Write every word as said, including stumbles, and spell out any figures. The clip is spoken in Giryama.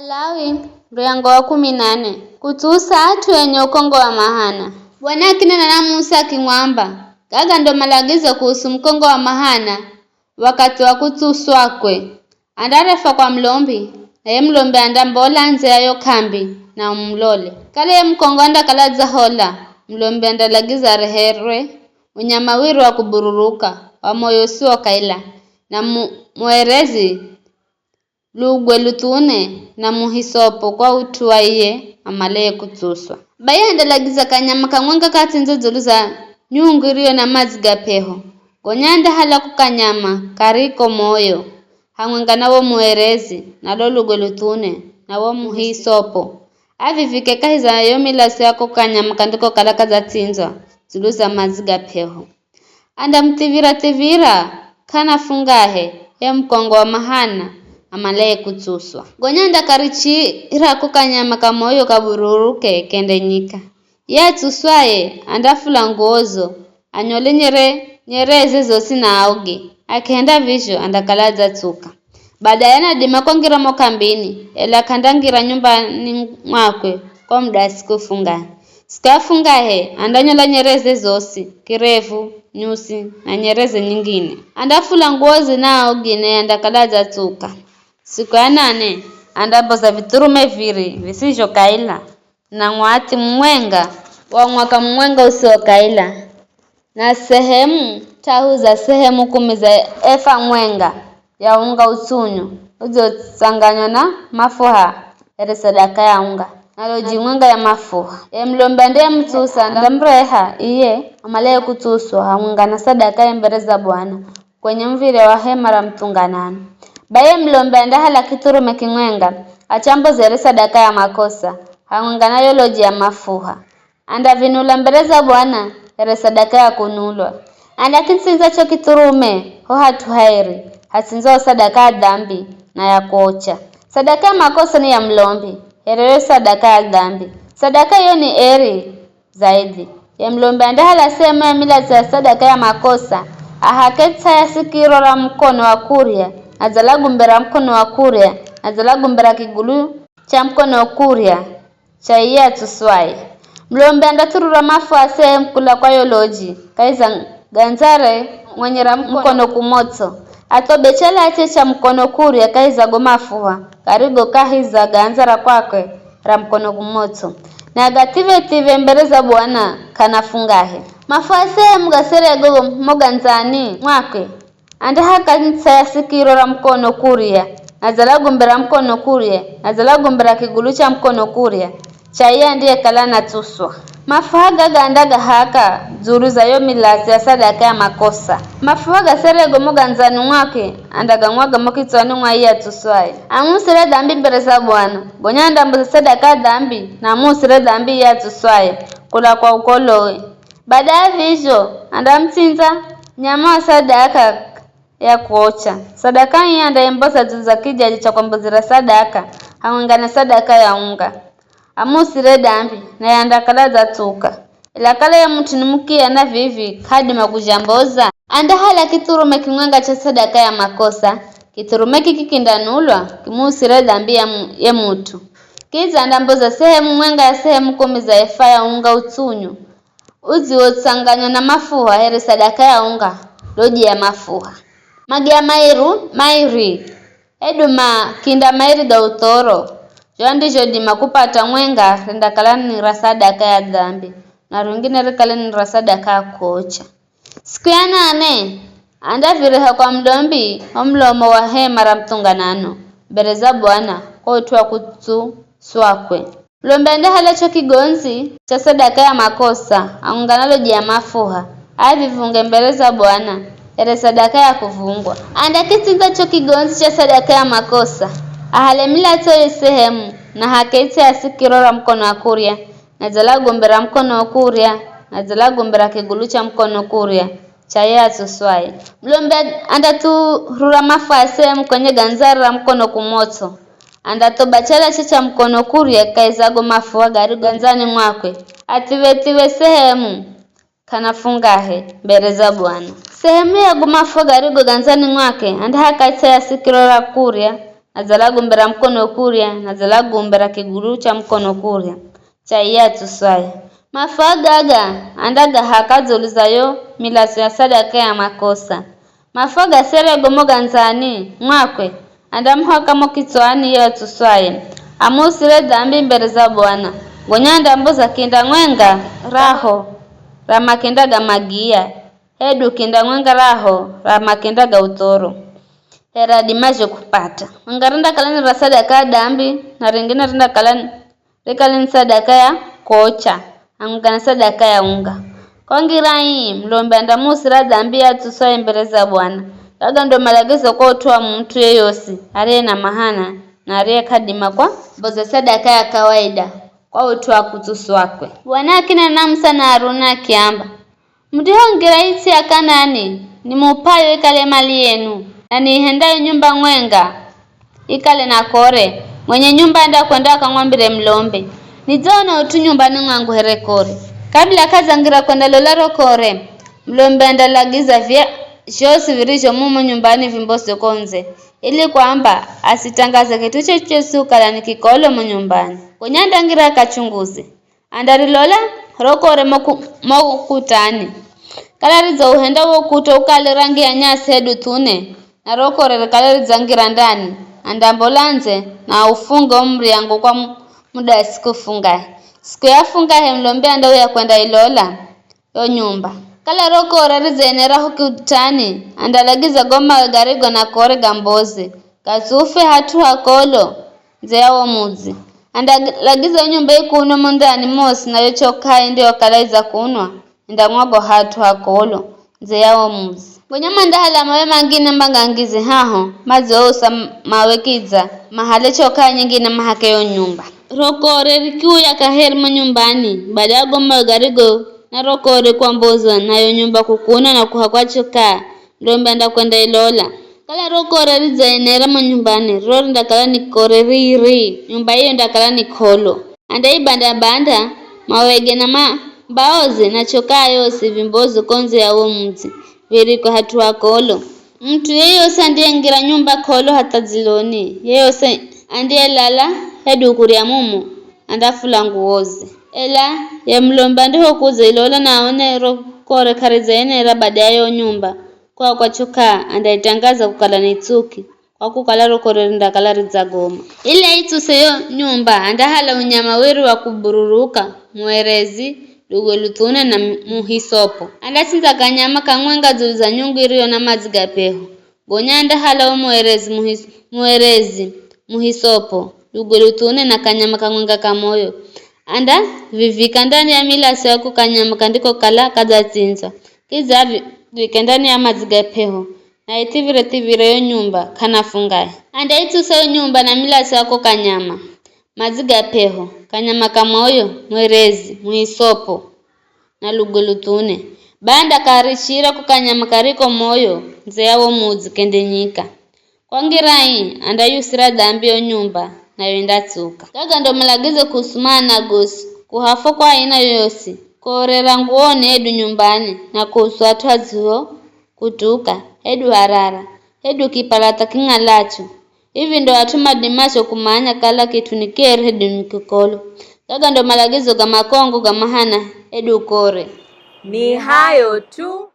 Lawi, muryango wa kumi na nane. Kutsusa at'u enye ukongo wa mahana. Bwana akinena na Musa akimwamba, gaga ndo malagizo kuhusu mukongo wa mahana, wakathi wa kutsuswakwe. Andarefwa kwa mulombi, na ye mulombi andambola ndze ya yo k'ambi na umulole. Kala ye mukongo andakala dza hola, mulombi andalagiza areherwe unyama wiri wa kubururuka wa moyo usiwo kaila, na mu-, muerezi lugwe luthune na muhisopo kwa ut'u wa iye amaleye kutsuswa. Bai andalagiza kanyama kamwenga katsindzwe dzulu za nyungu iriyo na madzi ga p'eho. Gonya andahala ko kanyama kariko moyo, hamwenga na wo muerezi, na lo lugwe luthune, na wo muhisopo. Avivike kahi za yo milatso ya ko kanyama kandikokala kadzatsindwa dzulu za madzi ga p'eho. Andamuthivira-thivira k'ana fungahe ye mukongo wa mahana amaleye kutsuswa. Gonya andakarichira ko kanyama ka moyo kabururuke kende nyika. Ye atsuswaye andafula nguwozo, anyole nyere-, nyereze zosi na aoge, akihenda vizho andakala adzatsuka. Badaye anadima kwangira mo k'ambini, ela k'andangira nyumbani mwakwe kwa muda wa siku fungani. Siku ya fungahe, andanyola nyereze zosi, kirevu, nyusi, na nyereze nyingine. Andafula nguwozi na aoge naye andakala adzatsuka. Siku ya nane, andamboza vithurume viri visizho kaila, na ng'wathi mumwenga wa mwaka mumwenga usiwo kaila, na sehemu t'ahu za sehemu kumi za efa mwenga ya unga utsunyu udziotsanganywa na mafuha here sadaka ya unga, na loji mwenga ya mafuha. Ye mulombi andeyemutsusa andamureha iye amaleye kutsuswa hamwenga na sadaka ya mbere za Bwana kwenye muv̱irya wa hema ra muthunganano. Bai ye mulombi andahala kithurume kimwenga, achamboze here sadaka ya makosa, hamwenga na yo loji ya mafuha. Andavinula mbere za Bwana here sadaka ya kunulwa. Andakitsindza cho kithurume ho hat'u hairi, hatsindzwao sadaka ya dhambi na ya kuocha. Sadaka ya makosa ni ya mulombi, here yo sadaka ya dhambi. Sadaka iyo ni eri zaidhi. Ye mulombi andahala sehemu ya milatso ya sadaka ya makosa, ahake ts'a ya sikiro ra mukono wa kurya, na dza la gumbe ra mukono wa kurya, na dza la gumbe ra kigulu cha mukono wa kurya cha iye atsuswaye. Mulombi andathurura mafuha sehemu kula kwa yo loji, kahi za gandzare mwenye ra mukono kumotso. Athobe chalache cha mukono kurya kahi za go mafuha, garigo kahi za gandza ra kwakwe ra mukono kumotso, na agathiv̱e-thiv̱e mbere za Bwana k'ana fungahe. Mafuha sehemu gaserego mo gandzani mwakwe, andahaka ts'a ya sikiro ra mukono kurya, na dza la gumbe ra mukono kurya, na dza la gumbe ra kigulu cha mukono kurya, cha iye andiyekala anatsuswa. Mafuha gaga andagahaka dzulu za yo milatso ya sadaka ya makosa. Mafuha gaserego mo gandzani mwakwe, andagang'waga mo kitswani mwa iye atsuswaye. Amuusire dhambi mbere za Bwana, gonya andamboza sadaka ya dhambi, na amuusire dhambi iye atsuswaye, kula kwa ukolowe. Bada ya vizho, andamutsindza nyama wa sadaka ya kuocha. Sadaka ii andaimboza dzulu za kijaji cha kwambozera sadaka, hamwenga na sadaka ya unga. Amuusire dambi, naye andakala adzatsuka. Ela kala ye mut'u ni mukiya na vivi, k'adima kujamboza. Andahala kithurume kimwenga cha sadaka ya makosa, kithurume kiki kindanulwa, kimuusire dambi ya mu-, ye mut'u. Kidza andamboza sehemu mwenga ya sehemu kumi za efa ya unga utsunyu, udziwotsanganywa na mafuha here sadaka ya unga, loji ya mafuha. Magiya mairu mairi, hedu makinda mairi ga uthoro, zho andizhodima kupata mwenga rindakala ni ra sadaka ya dhambi, na ringine rikale ni ra sadaka ya kuocha. Siku ya nane, andavireha kwa mulombi ho mulomo wa hema ra muthunganano, mbere za Bwana, kwa ut'u wa kutsuswakwe. Mulombi andahala cho kigondzi cha sadaka ya makosa, hamwenga na loji ya mafuha, aivivunge mbere za Bwana, here sadaka ya kuvungwa. Andakitsindza cho kigondzi cha sadaka ya makosa, ahale milatso ye sehemu, na ahake ts'a ya sikiro ra mukono wa kurya, na dza la gombe ra mukono wa kurya, na dza la gombe ra kigulu cha mukono wa kurya, cha ye atsuswaye. Mulombi andathurura mafuha sehemu kwenye gandzare ra mukono kumotso. Andathoba chalache cha mukono kurya kahi za go mafuha gari gandzani mwakwe, athiv̱e-thiv̱e sehemu k'ana fungahe mbere za Bwana. Sehemu ya go mafuha garigo gandzani mwakwe, andahaka ts'a ya sikiro ra kurya, na dzala gumbe ra mukono kurya, na dzala gumbe ra kigulu cha mukono kurya cha iye atsuswaye. Mafuu gaga andagahaka dzulu za yo milatso ya sadaka ya makosa. Mafuu gasere gomo gandzani mwakwe, andamuhaka mo kitswani ye atsuswaye, amuusire dhambi mbere za Bwana. Gonya andamboza kinda mwenga raho ra makinda ga magiya, hedu kinda mwenga raho ra makinda ga uthoro, here adimazho kupata. Mwenga rindakala ni ra sadaka ya dambi, na ringine rindakala ni, rikale ni sadaka ya kocha, hamwenga na sadaka ya unga. Kwa ngira ii, mulombi andamuusira dambi ya atsuswaye mbere za Bwana. Gaga ndo malagizo kwa ut'u wa mut'u yeyosi ariye na mahana, na ariye k'adima kwa mboza sadaka ya kawaida kwa ut'u wa kutsuswakwe. Bwana akinena na Musa na Aruni akiamba, Mudihongira its'i ya Kanani, nimupayo ikale mali yenu, na niihendayo nyumba mwenga ikale na kore. Mwenye nyumba andakwenda akamwambire mulombi, nidzaona ut'u nyumbani mwangu here kore. Kabila k'adzangira kwendalola ro kore, mulombi andalagiza vya zhosi virizho mumo nyumbani vimboze ko ndze, ili kwamba asitangaze kit'u chochosi kukala ni kikolo mo nyumbani. Gonya andangira akachunguze. Andarilola ro kore mo ku-, mo ukutani. Kala ridzauhenda wo ukuta ukale rangi ya nyasi hedu thune, na ro kore rikale ridzangira ndani, andambola ndze na aufunge wo muryango kwa mu-, muda wa siku fungahe. Siku ya fungahe mulombi andauya kwendailola yo nyumba. Kala ro kore ridzaenera ho ukutani, andalagiza go mawe garigo na kore gamboze, gatsufe hat'u ha kolo ndze ya wo mudzi. Andalagiza yo nyumba ikunwe mo ndani mosi, nayo chokaa indiyokala idzakunwa, indamwagwa hat'u ha kolo ndze ya wo mudzi. Gonya mandahala mawe mangine mangangize haho madzousa mawe kidza mahale chokaa nyingine mahake yo nyumba. Ro kore rikiuya kaheri mo nyumbani, bada ya go mawe garigo na ro kore kwamboza, nayo nyumba kukunwa na kuhakwa chokaa, mulombi andakwendailola. Kala ro kore ridzaenera mo nyumbani, riro rindakala ni kore riri, nyumba iyo indakala ni kolo. Andaibanda-banda mawege na ma-, mbaoze na chokaa yosi vimboze ko ndze ya wo mudzi, virikwe hat'u ha kolo. Mut'u yeyosi andiyengira nyumba kolo hatha dziloni, yeyosi andiyelala hedu kurya mumo, andafula nguwoze. Ela ye mulombi andihokudza ilola na aone ro kore k'aridzaenera bada ya yo nyumba, kwa kwa chokaa andaitangaza kukala ni tsuki, kwa kukala ro kore rindakala ridzagoma. Ili aitsuse yo nyumba, andahala unyama wiri wa kubururuka, mwerezi, lugwe luthune na mu-, muhisopo. Andatsindza kanyama kamwenga dzulu za nyungu iriyo na madzi ga peho. Gonya andahala wo mwerezi muhis-, mwerezi, muhisopo, lugwe luthune na kanyama kamwenga ka moyo. Andavivika ndani ya milatso ya ko kanyama kandikokala kadzatsindzwa. Kidza avivike ndani ya madzi ga peho, na ithivire-thivire yo nyumba, k'ana fungahe. Andaitsusa yo nyumba na milatso ya ko kanyama, madzi ga peho, kanyama ka moyo, mwerezi, muhisopo, na lugwe luthune. Bai andakarishira ko kanyama kariko moyo ndze ya wo mudzi kende nyika. Kwa ngira ii, andayusira dhambi yo nyumba, nayo indatsuka. Gaga ndo malagizo kuhusu mana gosi, kuhafwa kwa aina yoyosi, kuorera nguwoni hedu nyumbani, na kuhusu at'u adzio kutuka, hedu harara, hedu kipalata king'alacho. Ivi ndo at'u madimacho kumanya kala kit'u ni keri hedu ni kikolo. Gaga ndo malagizo ga makongo ga mahana hedu kore. Ni hayo tu.